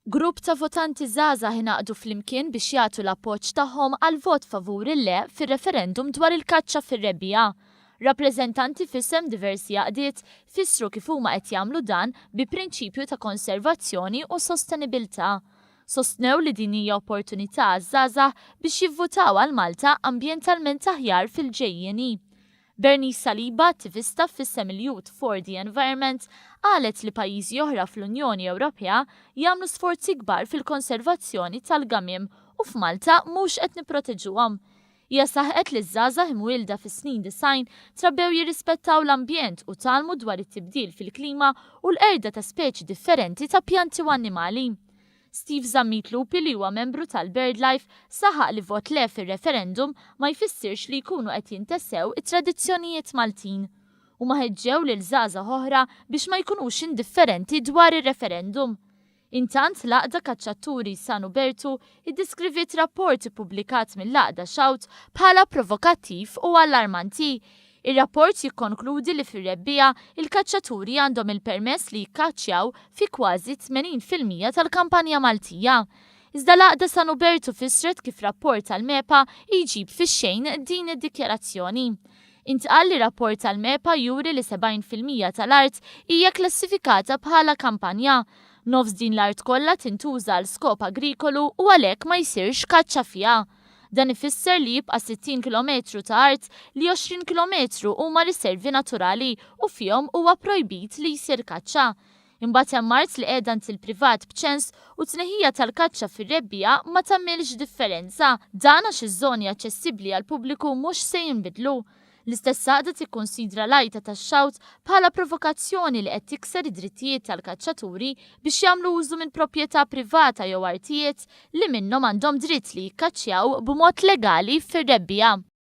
Grupp ta' votanti żgħażagħ ingħaqdu flimkien biex jagħtu l-appoġġ tagħhom għal vot favur il-le fir-referendum dwar il-kaċċa fir-rebbiegħa. Rappreżentanti f'isem diversi għaqdiet fissru kif huma qed jagħmlu dan bi prinċipju ta' konservazzjoni u sostenibilità. Sostnew li din hija opportunità għaż-żgħażagħ biex jivvutaw għal Malta ambjentalment aħjar fil-ġejjieni. Bernice Saliba, attivista f'isem il-Youth for the Environment, qalet li pajjiżi oħra fl-Unjoni Ewropea jagħmlu sforzi kbar fil-konservazzjoni tal-gamiem u f'Malta mhux qed nipproteġuhom. Hija saħqet li ż-żgħażagħ imwielda fis-snin 90 trabbew jirrispettaw l-ambjent u tgħallmu dwar it-tibdil fil-klima u l-qerda ta' speċi differenti ta' pjanti u annimali. Steve Zammit Lupi li huwa membru tal-BirdLife saħaq li vot le fir-referendum ma jfissirx li jkunu qed jintesew it-tradizzjonijiet Maltin. Huma ħeġġew lil żgħażagħ oħra biex ma jkunux indifferenti dwar ir-referendum. Intant, l-Għaqda Kaċċatturi San Ubertu iddeskriviet rapport ippubblikat mill-Għaqda Shout bħala provokattiv u allarmanti. Ir-rapport jikkonkludi li fir-rebbiegħa, il-kaċċaturi għandhom il-permess li jikkaċċjaw fi kważi 80% tal-kampanja Maltija. Iżda l-Għaqda San Ubertu fissret kif rapport tal-MEPA jġib fix-xejn din id-dikjarazzjoni. Intqal li rapport tal-MEPA juri li 70% tal-art hija klassifikata bħala kampanja. Nofs din l-art kollha tintuża għal skop agrikolu u għalhekk ma jsirx kaċċa fiha. Dan ifisser li jibqa' 60 kilometru ta' art li 20 kilometru huma riservi naturali u fihom huwa projbit li jsir kaċċa. Imbagħad hemm art li qiegħda għand il-privat b'ċens u t-tneħħija tal-kaċċa fir-rebbiegħa ma tagħmilx differenza. Dan għax iż-żoni aċċessibbli għall-pubbliku mhux se jinbidlu. L-istess għaqda tikkunsidra l-għajta tax-Shout bħala provokazzjoni li qed tikser id-drittijiet tal-kaċċaturi biex jagħmlu użu minn proprjetà privata jew artijiet li minnhom għandhom dritt li jikkaċċjaw b'mod legali fir-rebbiegħa.